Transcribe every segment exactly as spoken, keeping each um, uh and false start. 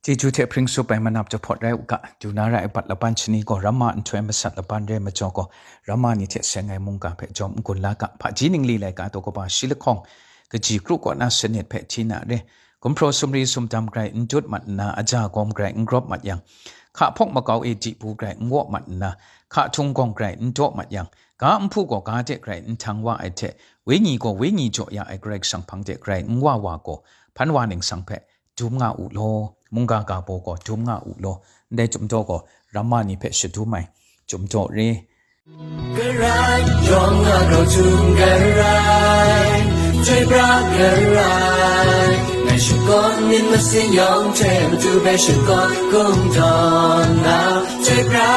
Chyeju hte hpring tsup ai manap jahpawt rai u ga, du na ra ai bat laban shani gaw ramma nhtoi masat laban rai majaw gaw, ramma ni hte seng ai mungga hpe jawm n-gun la ga, hpaji ningli laika daw kaba shi lahkawng, kaji kru kaw na sanit hpe hti na re. Gumhpraw sumri sumdam grai n dut mat nna, aja gawm grai n grawp mat yang, hka hpawk makau e dibu grai n waw mat nna, hka htung gawng grai n daw mat yang, ga nhpu gaw ga de grai n htang wa ai hte, wenyi gaw wenyi jaw ya ai Karai Kasang hpang de grai n wa wa gaw, hpan wa ningsang hpe dum nga u law, mungga ga baw gaw dum nga u law, ndai chyum daw gaw ramma ni hpe shadum ai chyum daw re. Karai, yawng a grau htum karai, chyoi pra karai, ngai shakawn myit masin yawng hte matu hpe shakawn kungdawn na, chyoi pra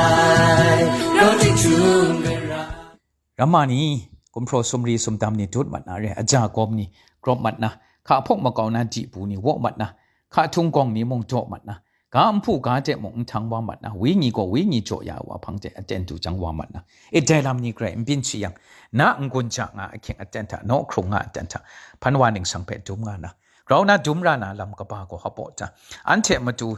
ai, grau ting htum karai. Ramma ni, gumhpraw sumri sumdam ni dut mat na re, aja gawm ni grawp mat na, hka hpawk makau na dibu ni waw mat na, hka htung gawng ni mung daw mat na, ga nhpu ga de mung n htang wa mat na, wenyi gaw wenyi jaw ya ai wa hpang de aten du jang wa mat na, e dai lam ni grai n byin shi yang, na n-gun ja nga ahkying aten hta, naw hkrung nga aten hta, hpan wa ningsang hpe dum nga na, grau na dum ra na lam kaba gaw hpaw ta, anhte matu,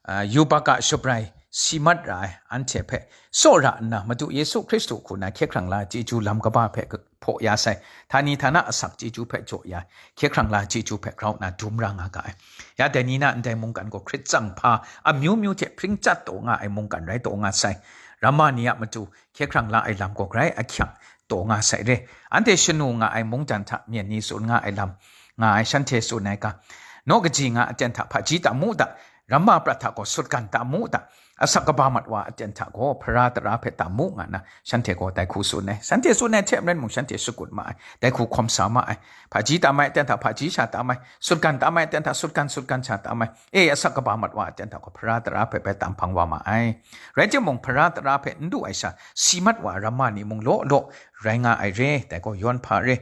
ah, yubak a shabrai si mat ra ai, anhte hpe tsaw ra nna, Madu Yesu Hkristu hku na hkye hkrang la chyeju lam kaba hpe hpaw ya sai, htani htana asak chyeju hpe jaw ya, hkye hkrang la chyeju hpe grau nna dum ra nga ga ai. Ya dai ni na ndai mungkan gaw hkrit tsang hpa amyu myu hte hpring chyat taw nga ai mungkan rai taw nga sai. Ramma ni a matu hkye hkrang la ai lam gaw grai ahkyak taw nga sai re. Anhte shanu nga ai mungdan hta myen ni tsun nga ai lam nga ai shanhte tsun ai ga, naw kaji nga aten hta hpaji ta mu da, ramma prat hta gaw sutgan ta mu da, asak kaba mat wa aten hta gaw hpara tara hpe ta mu nga na, shanhte gaw dai hku tsun ai. Shanhte tsun ai hte maren mung shanhte shakut ma ai, dai hku hkawm sa ma ai. Hpaji tam ai aten hta hpaji sha tam ai, sutgan tam ai aten hta sutgan sutgan sha tam ai. E, asak kaba mat wa aten hta gaw hpara tara hpe bai tam hpang wa ma ai. Rai timung, hpara tara hpe n lu ai sha, si mat wa ai ramma ni mung law law rai nga ai re, dai gaw yawn hpa re.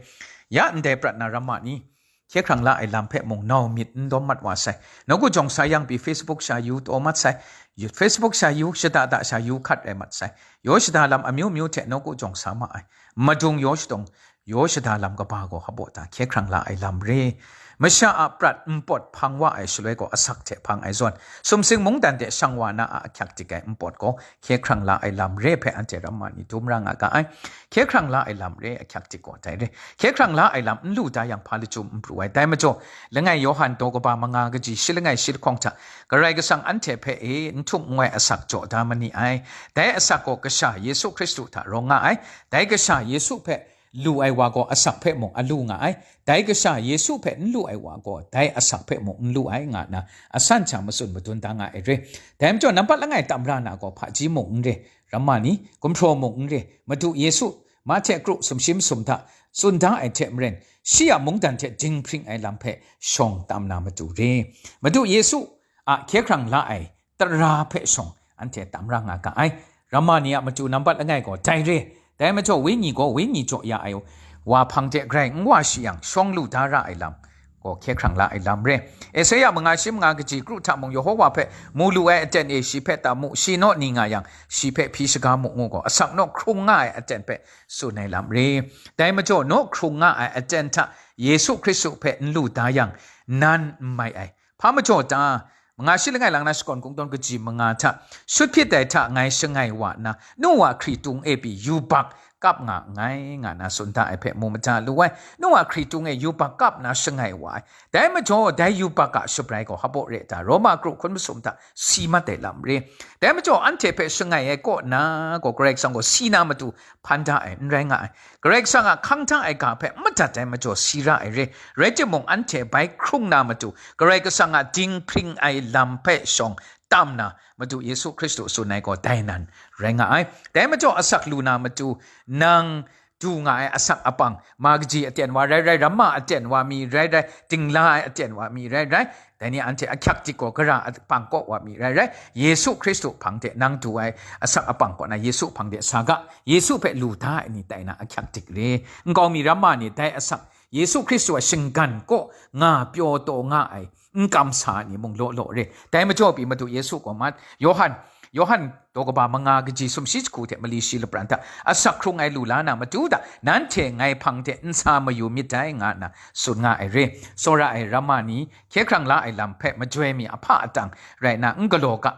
Ya ndai prat na ramma ni, hkye hkrang la ai lam hpe mung nau myit n dawm mat wa sai. Nawku jawng sa yang pyi Facebook sha yu taw mat sai. Yu-, Facebook sha yu, shada da sha yu hkat rai mat sai. Yaw shada lam amyu myu hte nawku jawng sa ma ai. Madung yaw shadawng, yaw shada lam kaba gaw hpaw ta hkye hkrang la ai lam re. Masha a prat npawt hpang wa ai shaloi gaw asak hte hpang ai zawn, sumsing mungdan de shang wa na a ahkyak dik ai npawt gaw hkye hkrang la ai lam re hpe anhte ramma ni dum ra nga ga ai. Hkye hkrang la ai lam re ahkyak dik gaw dai re. Hkye hkrang la ai lam n lu da yang hpa lachyum n pru ai. Dai majaw, langai Yawhan daw kaba manga kaji shi langai shi lahkawng hta, Karai Kasang anhte hpe e n htum n ngoi asak jaw da ma ni ai. Dai asak gaw Kasha Yesu Hkristu hta rawng nga ai. Dai Kasha Yesu hpe lu ai wa gaw asak hpe mung a lu nga ai. Dai Kasha Yesu hpe n lu ai wa gaw dai asak hpe mung n lu ai, nga nna asan sha matsun madun da nga ai re. Dai majaw, nampat langai tam ra na gaw hpaji mung n re, ramma ni, gumhpraw mung n re, Madu Yesu, Mahte kru sumshi masum hta tsun da ai hte maren, shi a mungdan hte dinghpring ai lam hpe shawng tam na matu re. Madu Yesu a hkye hkrang la ai tara hpe shawng anhte tam ra nga ga ai. Ramma ni a matu nampat langai gaw dai re. Dai majaw, wenyi gaw wenyi jaw ya ai wa hpang de grai n wa shi yang, shawng lu da ra ai lam gaw hkye hkrang la ai lam re. Esaia manga shi manga kaji kru hta mung, Yehowa hpe mu lu ai aten e shi hpe tam mu, shi naw ni nga yang, shi hpe hpyi shaga mu ngu gaw, asak naw hkrung nga ai aten hpe tsun ai lam re. Dai majaw, naw hkrung nga ai aten hta Yesu Hkristu hpe n lu da yang, nan n mai ai. Hpa majaw ta? Manga shi langai lang na shakawn kungdawn kaji manga hta, shut hpyit dai hta ngai shangai wa nna, nu wa hkritung e pyi yubak kap nga nngai, nga na tsun da ai hpe mu maja lu ai. Nu wa hkritung e yubak kap nna shangai wa ai. Dai majaw, dai yubak a shabrai gaw hpaw re ta? Roma kru hkun masum hta si mat ai lam re. Dai majaw, anhte hpe shangai ai kaw na gaw, Karai Kasang gaw si na matu hpan da ai n rai nga ai. Karai Kasang a hkang da ai ga hpe madat ai majaw si ra ai re. Rai timung, anhte bai hkrung na matu, Karai Kasang a dinghpring ai lam hpe shawng tam na, Madu Yesu Hkristu tsun ai gaw dai nan rai nga ai. Dai majaw, asak lu na matu, nang du nga ai asak apang, ma kaji aten wa rai rai, ramma aten wa mi rai rai, dingla ai aten wa mi rai rai, dai ni anhte ahkyak dik gaw gara apang kaw wa mi rai rai, Yesu Hkristu hpang de nang du ai asak apang kaw na Yesu hpang de sa ga, Yesu hpe lu da ai ni tai na ahkyak dik re. Nkau mi ramma ni dai asak, Yesu Hkristu a shinggan kaw nga pyaw taw nga ai, n kam sa ai ni mung law law re. Dai majaw pyi Madu Yesu gaw mat, Yawhan Yawhan daw kaba manga kaji sumshi jahku hte mali shi lapran hta asak hkrung ai lu la na matu hta, nanhte ngai hpang hte n sa mayu myit dai, nga nna tsun nga ai re. Tsawra ai ramma ni, hkye hkrang la ai lam hpe majoi mi ahpa atang rai nna n galaw ga,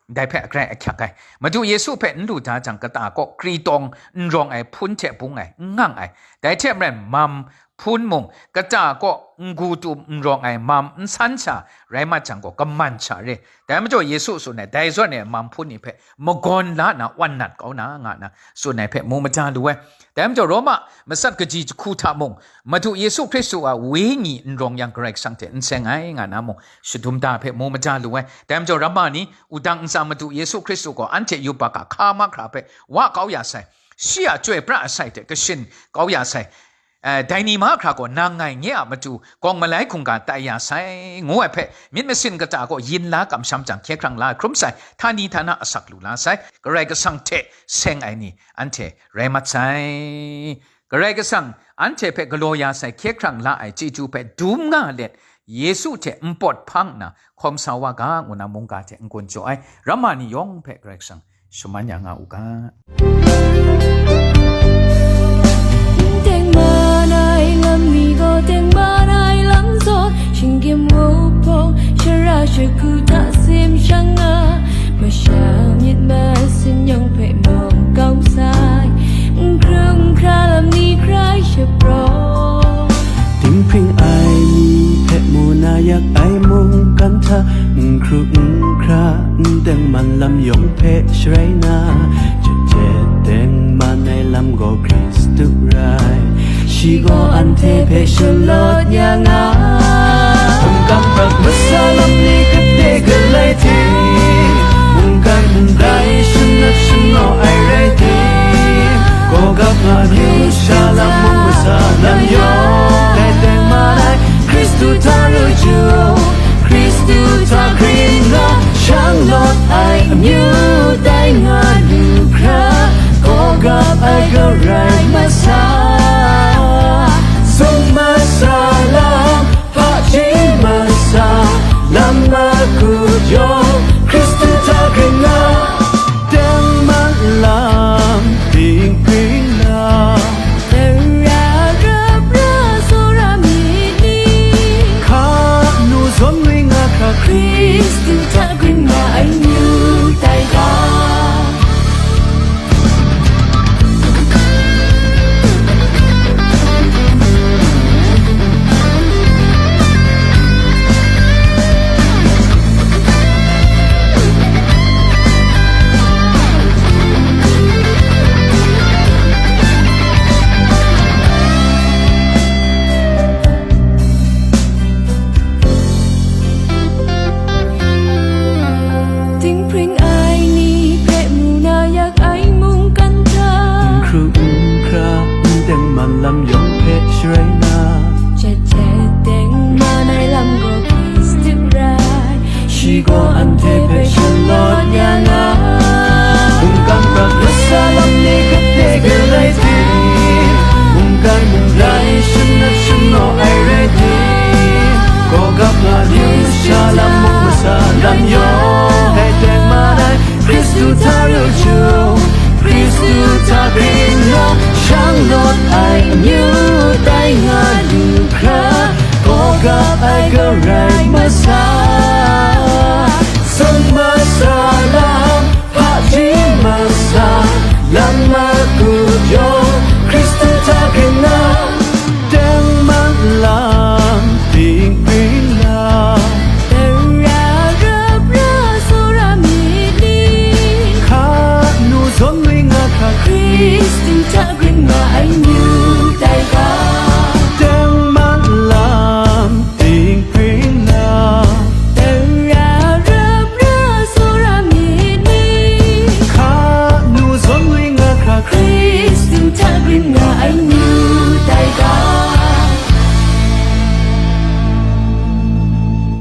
dai hpe grai ahkyak ai. Madu Yesu hpe n lu da jang, kata kaw kri tawng n rawng ai hpun hte bung ai, n ngang ai. Dai hte maren, mam hpun mung kata kaw n-gu tum n rawng ai mam n san sha rai mat jang gaw, kaman sha re. Dai majaw Yesu tsun ai, dai zawn e ai mam hpun ni hpe magawn la nna wan nat kau na, nga nna tsun ai hpe mu maja lu ai. Dai majaw Roma matsat kaji jahku hta mung, Madu Yesu Hkristu a Wenyi n rawng yang, Karai Kasang hte n seng ai, nga nna mung shadum da hpe mu maja lu ai. Dai majaw ramma ni, wudang ntsa Madu Yesu Hkristu gaw anhte yubak a hka mahkra hpe wa kau ya sai, shi a chyoi pra asai hte kashin kau ya sai, eh, dai ni mahkra gaw nang ngai nye a matu gawng malai hkungga tai ya sai, ngu ai hpe myit masin kata gaw yin la kamsham jang, hkye hkrang la hkrum sai, htani htana asak lu la sai, Karai Kasang hte seng ai ni anhte rai mat sai. Karai Kasang anhte hpe galaw ya sai, hkye hkrang la ai chyeju hpe dum nga let, Yesu hte npawt hpang nna hkawm sa wa ga, ngu na mungga hte n-gun jaw ai ramma ni yawng hpe Karai Kasang shaman ya nga u ga. Tengman ai lam ni gaw, tengman ai lam zawn, shinggyim wuhpawng, shara shagu hta sim shang nga, masha myit masin yawng hpe mawng kau sai, n hkrum hkra lam ni hkrai shapraw. Dinghpring ai ni hpe mu na yak ai mungkan hta, n hkru n hkra n tengman lam yawng hpe sharai na, jet jet tengman ai lam gaw Hkristu rai. Shi gaw anhte hpe shalawt ya nga. Mungkan prat masa lam ni kate galai hte, mungkan ndai shanat shanaw ai rai hte, gawgap nga amyu sha lam mung masa lam yawng, dai teng ma ai Hkristu hta raju, Hkristu hta hkring nga, shang lawt ai amyu tai nga lu hkra, gawgap ai Karai Masa. Sung masa lam, hpaji masa lam, magu jaw, Hkristu hta hkring nga, tengman lam, dinghpring lam, tara rap ra tsawra myit ni, hka nu zawn ngwi nga hkra, Hkristu hta hkring nga ai amyu tai ga. Dinghpring ai ni hpe mu na yak ai mungkan hta, n hkru n hkra n tengman lam yawng hpe sharai na, jet jet tengman ai lam gaw Hkristu rai. Shi gaw anhte hpe shalawt ya nga. Mungkan prat masa lam ni kate galai hte, mungkan mungrai shanat shanaw ai rai hte, gawgap nga lu sha lam mung masa lam yawng, dai teng ma ai Hkristu hta raju, Hkristu hta hkring nga, shang lawt ai amyu tai nga lu hkra, gawgap ai Karai Masa. Sung masa lam, hpaji masa lam, magu jaw, Hkristu hta hkring nga, tengman lam, dinghpring lam, tara rap ra tsawra myit ni, hka nu zawn ngwi nga hkra, Hkristu hta hkring nga ai amyu tai ga. Tengman lam, dinghpring lam, tara rap ra tsawra myit ni, hka nu zawn ngwi nga hkra, Hkristu hta hkring nga ai amyu